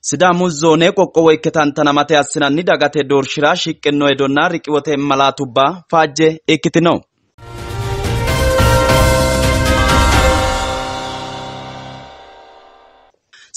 Sidaamu zoone qoqqowo ikke tantanamate assinanni dagate doorshira shiqqino hedonna riqiwote malaatubba faajje ikkitino.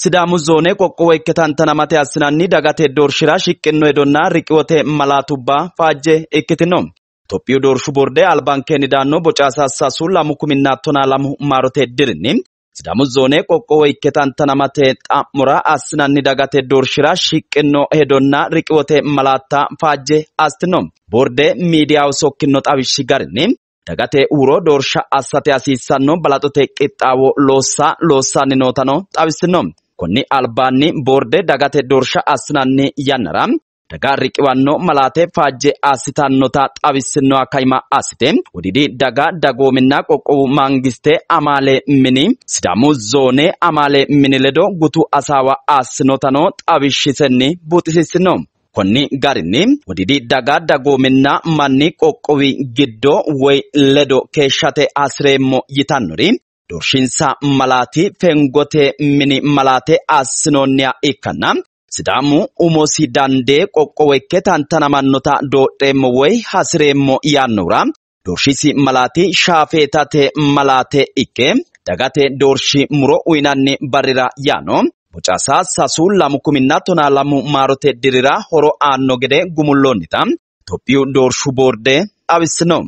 Sidaamu zoone qoqqowo ikke tantanamate assinanni dagate doorshira shiqqino hedonna riqiwote malaatubba faajje ikkitino. Itophiyu doorshu borde albankeenni daanno bocaasa sasu 2012 maarote dirinni Sidaamu zoone qoqqowo ikke tantanamate xa'mora assinanni dagate doorshira shiqqino hedonna riqiwote malaatta faajje assitino. Borde miidiyaho sokkino xawishshi garinni dagate huuro doorsha assate hasiissanno balaxote qixxaawo loossa loossanni nootano xawissino. Konni albaanni borde dagate doorsha assinanni yannara daga riqiwanno malaate faajje assitannota xawissinoha kaima assite Wodiidi daga dagoominna qoqqowu mangiste amaale mini Sidaamu zoone amaale mini ledo gutu hasaawa assinotano xawishshisenni buuxisiissino. Konni garinni Wodiidi daga dagoominna manni qoqqowi giddo woy ledo keeshshate hasireemmo yitannori doorshinsa malaati fengote mini malaate assinoonniha ikkanna Sidaamu umosi dandee qoqqowo ikke tantanamannota doodheemmo woy hasireemmo yaannohura doorshisi malaati shaafeetate malaate ikke dagate doorshi muro uyinanni barrira yaano bocaasa sasu 2012 maarote dirira horo aanno gede gumulloonnita Itophiyu doorshu boorde xawissino.